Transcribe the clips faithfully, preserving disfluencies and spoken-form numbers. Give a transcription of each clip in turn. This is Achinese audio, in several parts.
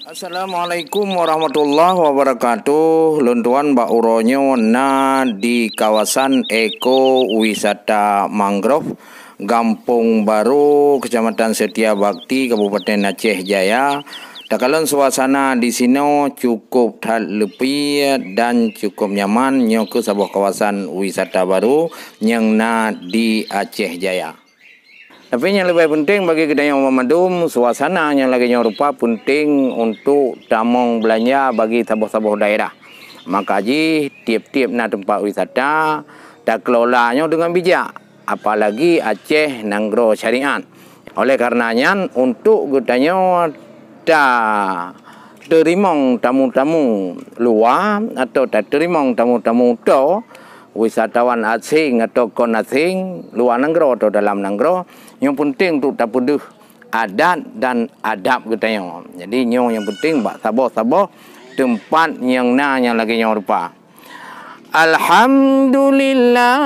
Assalamualaikum warahmatullahi wabarakatuh. Lôn tuan bak uroe nyoe na di kawasan Eko Wisata Mangrove, Gampông Baro, Kecamatan Setia Bakti, Kabupaten Aceh Jaya. Takalon suasana di sinoe cukup that leupie dan cukup nyaman. Nyoe keuh saboh kawasan wisata baru nyang na di Aceh Jaya. Tapi nyang leubeh peunteng bagi geutanyoe banmandum, suasana nyang lagée nyoe rupa peunteng untuk tamong beulanja bagi saboh-saboh daerah. Maka jih tieb-tieb na teumpat wisata, takeulola nyoe deungon bijak, apalagi Aceh nanggroe syariat. Oleh karena nyan, untuk geutanyoe ta teurimong tamu-tamu luwa atau tateurimong tamu-tamu toe, wisatawan asing atau kon asing, luwa nanggroe atau dalam nanggroe, nyang peunteng untuk tapeudeuh adat dan adab geutanyoe. Jadi nyoe nyang peunteng bak saboh-saboh teumpat nyang na nyang lagée nyoe rupa. Alhamdulillah,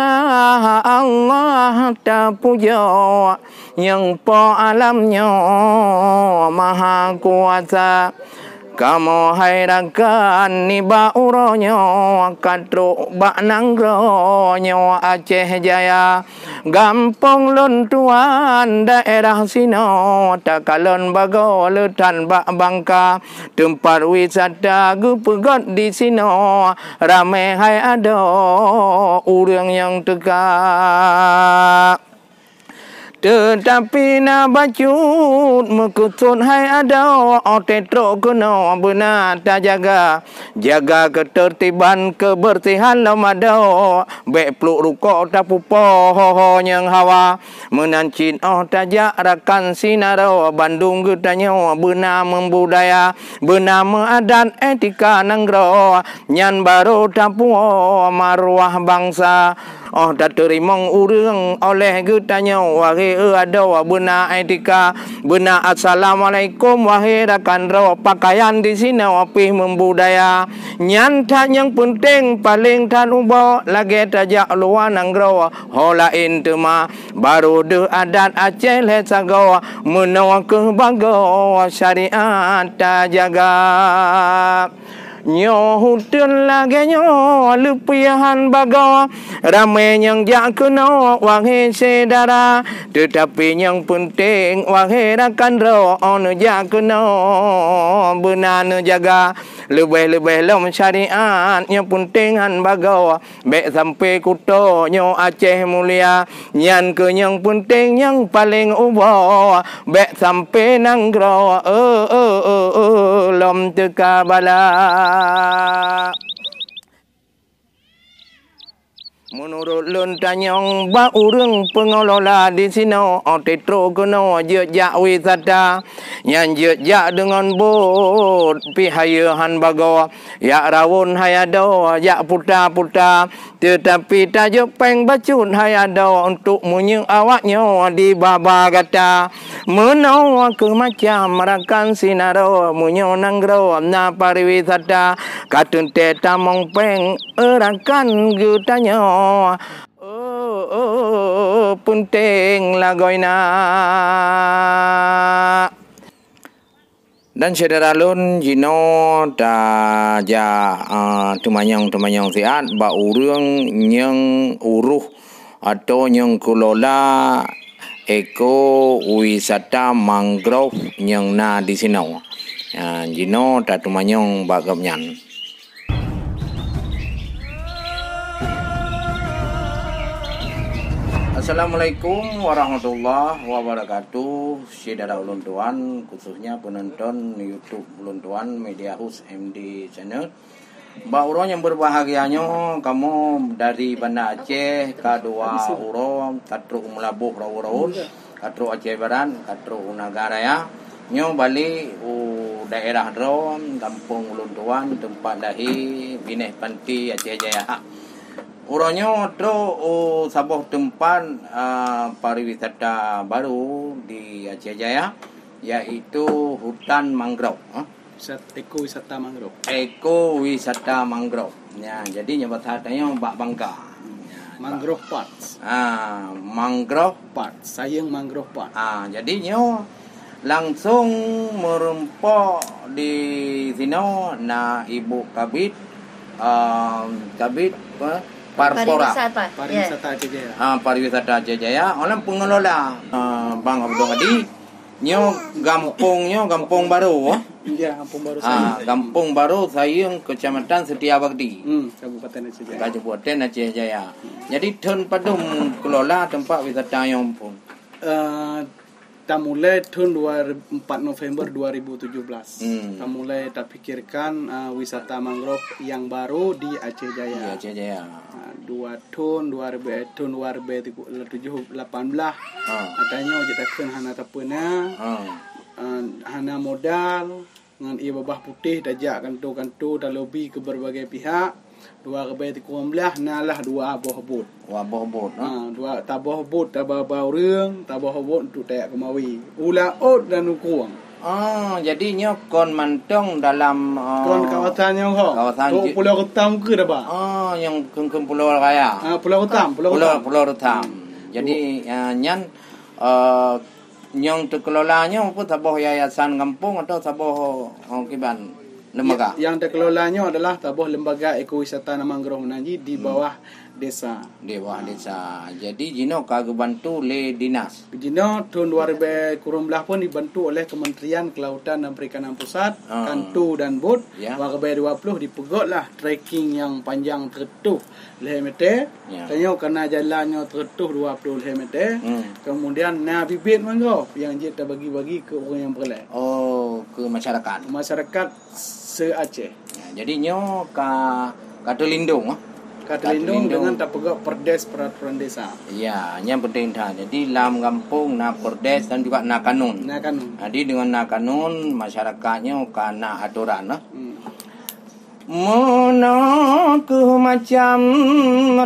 Allah tapujoe, nyang po alam nyoe maha kuasa. Kamoe hai rakan nibak uroe nyoe ka trok bak nanggroe nyoe Aceh Jaya. Gampông lôn tuan daerah sinoe, takalon bagoe le that bak Bangka. Teumpat wisata geupeugot di sinoe, ramé hai adoe ureuëng nyang teuka. Teutapi na bacut meukeusut hai adoe, óh trok keunoe beuna tajaga. Jaga keuteurtiban keubeursihan lom adoe, bék pluek rukok tapupo ho-ho nyang hawa. Meunan cit óh tajak rakan sinaroe, bandum geutanyoe beuna meubudaya, beuna meuadat etika nanggroe, nyan barô tapuwoe maruah bansa. Óh tateurimong ureuëng oleh geutanyoe, wahé eu adoe beuna etika, beuna assalamualaikum wahé rakan droe, pakaian di sinoe pih meubudaya. Nyan that nyang peunteng, paleng that ubak lagée tajak luwa nanggroe. Ho laén teuma, barô deuh adat Aceh lhée sagoe, meunoe keuh bagoe syariat tajaga. Nyoe uteuen lagée nyoe leupie han bagoe, ramé nyang jak keunoe wahé syedara, teutapi nyang peunteng wahé rakan droe, óh neujak keunoe beuna neujaga. Leubeh-leubeh lom syariat nyang peunteng han bagoe. Bék sampoe kuto nyoe Aceh mulia, nyan keuh nyang peunteng nyang paleng ubak. Bék sampoe nanggroe, eu, eu, eu, eu, lom teuka bala. Meunurot lôn tanyong bak ureuëng peungelola di sinoe, óh trok keunoe jeuet jak wisata, nyan jeuet jak deungon bot pih hayeue han bagoe. Jak rawon hai adoe, jak puta-puta, teutapi tajok péng bacut hai adoe untuk meunyeuk awaknyoe di baba gata. Meunoe keuh macam rakan sinaroe, meunyoe nanggroe na pariwisata, ka teuntée tamong péng, eu rakan geutanyoe. Oh, oh, oh, peunteng lagoina. Dan syedara lôn, jinoe tajak, a, teumanyong-teumanyong siat bak ureuëng nyang uroh atau nyang keulola eko wisata mangrove nyang na di sinoe. A, jinoe tateumanyong bak gobnyan. Assalamualaikum warahmatullahi wabarakatuh. Syedara ulôn tuan, khususnya penonton YouTube ulôn tuan, Media House M D Channel. Bak uroe nyang berbahagia nyoe, kamoe dari Banda Aceh ka dua uroe, ka trok u Meulaboh rawoe-rawoe, ka trok Aceh Barat, ka trok u Nagan Raya. Nyoe balik u daerah droe, gampông ulôn tuan, teumpat lahé, binéh panti Aceh Jaya. Uroe nyoe trok u saboh teumpat, a, pariwisata baru di Aceh Jaya, yaitu hutan mangrove, ha. Wisat-, ekowisata mangrove. Ekowisata mangrove. Nya, jadi nyoe bahasa tanyoe bak Bangka. Nya, Mangrove Parks. Ah, Mangrove Parks, Sayang Mangrove Park. Ah, jadi nyoe Langsung meureumpok di sinoe na Ibu Kabid, um, Kabid, eh, Parpora. Pariwisata. Ya. Pariwisata Aceh Jaya. Ah, Pariwisata Aceh Jaya. Oleh pengelola, ah, Bang Abdul Hadi, nyoe gampông nyoe gampông baru, eh? Ya, gampông baru. Ah, Sayang. Gampông baru Sayang, Kecamatan Setia Bakti. Hmm, Kabupaten Aceh Jaya. Kabupaten Aceh Jaya. Jadi, thon padum kelola tempat wisata nyoe pun? Eh, tamulai thon dua, empat November dua ribu tujuh belas. Hmm. Tamulai tapikirkan, eh, wisata mangrove yang baru di Aceh Jaya. Di Aceh Jaya. Ah, dua thon, dua ribu, eh, thon dua ribu tujuh, lapan belas. Ha. Tanyoe jeuet takheun hana tapeuna. Ha. Ah, hana modal, ngon ie babah putéh tajak kanto-kanto, talobi keu berbagai pihak. Dua ribu tujuh belas na lah dua boh bot. Dua boh bot, ha? Ha, dua, taboh bot, taba-ba ureuëng, taboh bot untuk tajak keumawe. U laôt dan u krueng. Ah, jadi nyoe kon mantong dalam, ah, kon kawasan nyang ho. Kawasan Tok je- Pulo Rutam keu daba. Ah, nyang keu-, keu Pulo Raya. Ah, Pulo Rutam, Pulo Pulo, Rutam. Pulo Rutam. Hmm. Jadi, ah, nyan, ah, nyang teukelola nyoe pun saboh yayasan gampông atau saboh, oh, kiban lembaga? Ya, yang teukelola nyoe adalah saboh lembaga ekowisata Mangrove Meunanjih di, hmm, bawah desa. Di bawah desa. Jadi, jinoe ka geubantu lé dinas. Jinoe thon dua ribu kureueng blah pun dibantu oleh Kementerian Kelautan dan Perikanan Pusat, ah, kanto dan bot. Ya. Dua ribu dua puluh dipeugöt lah trekking nyang panjang seratus lhèe meter. Ya. Tanyoe karena jalan nyoe seratus dua puluh lhèe meter. Hmm. Kemudian na bibit mangrove nyang jeuet tabagi-bagi keu ureuëng nyang peureulèe. Oh, keu masyarakat. Masyarakat se-Aceh. Ya, jadi nyoe ka, ka teulindong, ah. Ka teulindong. Ka teulindong dengan tapeugöt perdes peraturan desa. Ya, nyang penting that. Jadi lam gampông na perdes dan juga na kanun. Na kanun. Jadi dengan na kanun, masyarakat nyoe ka na atoran, ah. Hmm. Meunoe keuh macam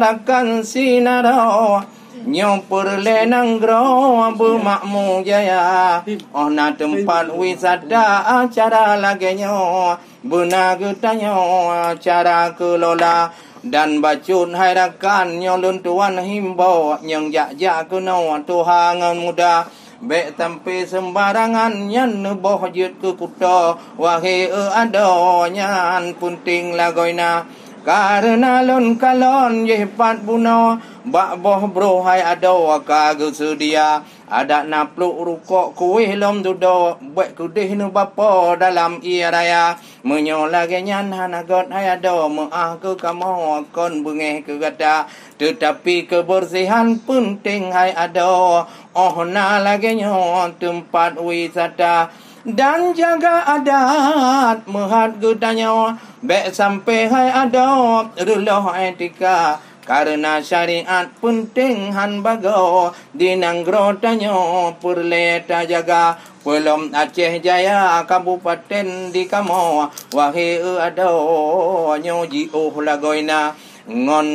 rakan sinaro, nyoe peureulèe nanggroe beumakmu jaya. Oh na teumpat wisata acara lagèe nyoe, beuna geutanyoe cara keulola. Dan bacut hai rakan nyoe lôn tuan himbau, nyang jak-jak keunoe tuha ngon muda. Bèk sampoe seumbarangan nyan neuboh jeuet keu kuto, wahé eu adoe nyan peunteng lagoina. Kareuna lôn kalon jih pat bunoe, bak boh broh hai adoe ka geuseudia. Adak na pluek rukok kuéh lom dudoe, bèk keudeh neubapoe dalam ie raya. Meunyoe lagèe nyan hana göt hai adoe, meuáh keu kamoe kon beungèh keu gata. Teutapi keubeursihan peunteng hai adoe, óh na lagèe nyoe teumpat wisata. Dan jaga adat meuhat geutanyoe, bèk sampoe hai adoe reuloh etika. Kareuna syariat peunteng han bagoe, di nanggroe tanyoe peureulèe tajaga. Peulom Aceh Jaya kabupaten di kamoe, wahé eu adoe nyoe jiôh lagoina. Ngon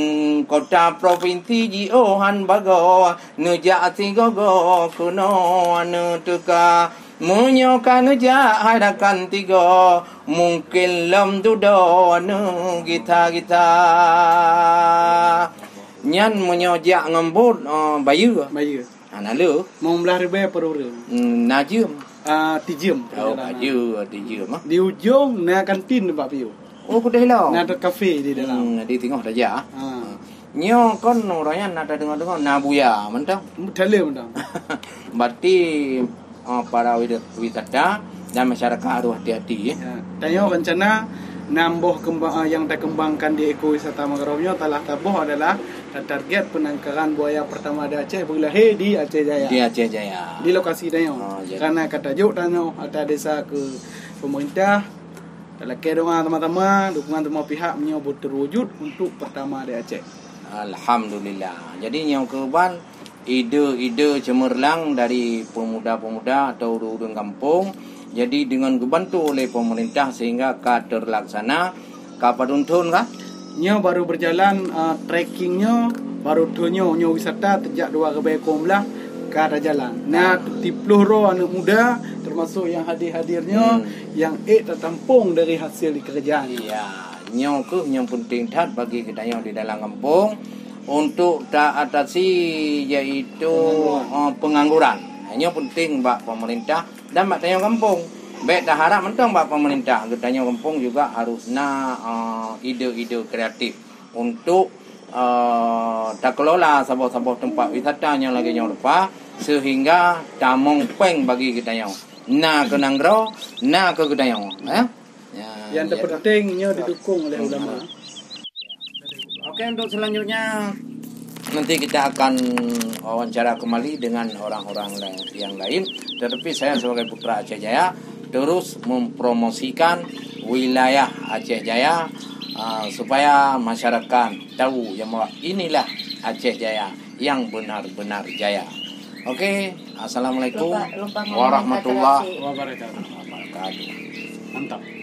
kota provinsi jiôh han bagoe, neujak sigoe-goe keunoe neuteuka. Meunyoe ka neujak hai rakan tigoe, mungken lom dudoe neugita-gita. Nyan meunyoe jak ngon bot, eh, bayeue. Bayeue. Hana le. Limong blah ribèe per ureueng. Hmm, na jeuem. Ah, tijeuem. Oh, perjalanan. Ka jeuem, tijeuem, ah. Di ujong na kantin teumpat piôh. Oh, keudeh lom. Na ada kafe di dalam. Hmm, di teungoh saja. Ha. Nyoe kon uroe nyan na tadeungoe-deungoe na buya mantong. Dalam mantong. Berarti, ah, para wida-, wisata dan masyarakat harus hati-hati, ya. Ya. Tanyoe rencana enam boh kemba-, ah, yang takembangkan di ekowisata mangrove nyoe salah saboh adalah tatarget penangkaran buaya pertama di Aceh beulahé di Aceh Jaya. Di Aceh Jaya. Di lokasi tanyoe. Oh, jadi. Karena ka tajok tanyoe ata desa keu pemerintah, talakèe doa sama-sama, dukungan semua pihak meunyoe beuteurwujud untuk pertama di Aceh. Alhamdulillah. Jadi nyoe keuban ide-ide cemerlang dari pemuda-pemuda atau ureueng-ureueng gampông. Jadi dengan geubantu oleh pemerintah sehingga ka terlaksana, ka padum thon kah? Nyoe baru berjalan, ah, trekking nyoe, baru thon nyoe, nyoe wisata sejak dua ribu dua belas ka tajalan. Na, ah, tiplôh droe aneuk muda, termasuk yang hadir-hadir nyoe, hmm, yang ék tatampong dari hasil dikeureuja nyoe. Iya, nyoe keuh nyang penting that bagi geutanyoe di dalam gampông untuk taatasi, yaitu, pengangguran, eh, pengangguran. Nyoe penting bak pemerintah dan bak tanyoe gampông. Bèk taharap mantong bak pemerintah, geutanyoe gampông juga harus na, eh, ide-ide kreatif untuk, eh, takelola saboh-saboh teumpat wisata nyang lagèe nyoe rupa, sehingga tamong pèng bagi geutanyoe. Na keu nanggroe, na keu geutanyoe, eh. Ya, Yang ya. terpenting nyoe didukung oleh ulama. Oke, untuk selanjutnya nanti kita akan wawancara kembali dengan orang-orang la-, yang lain. Tetapi saya sebagai putra Aceh Jaya terus mempromosikan wilayah Aceh Jaya, ah, supaya masyarakat tahu yang bahwa inilah Aceh Jaya yang benar-benar jaya. Oke, assalamualaikum Lupa, lupa ngomong warahmatullahi kata Aceh. Wabarakatuh. Wabarakatuh. Mantap.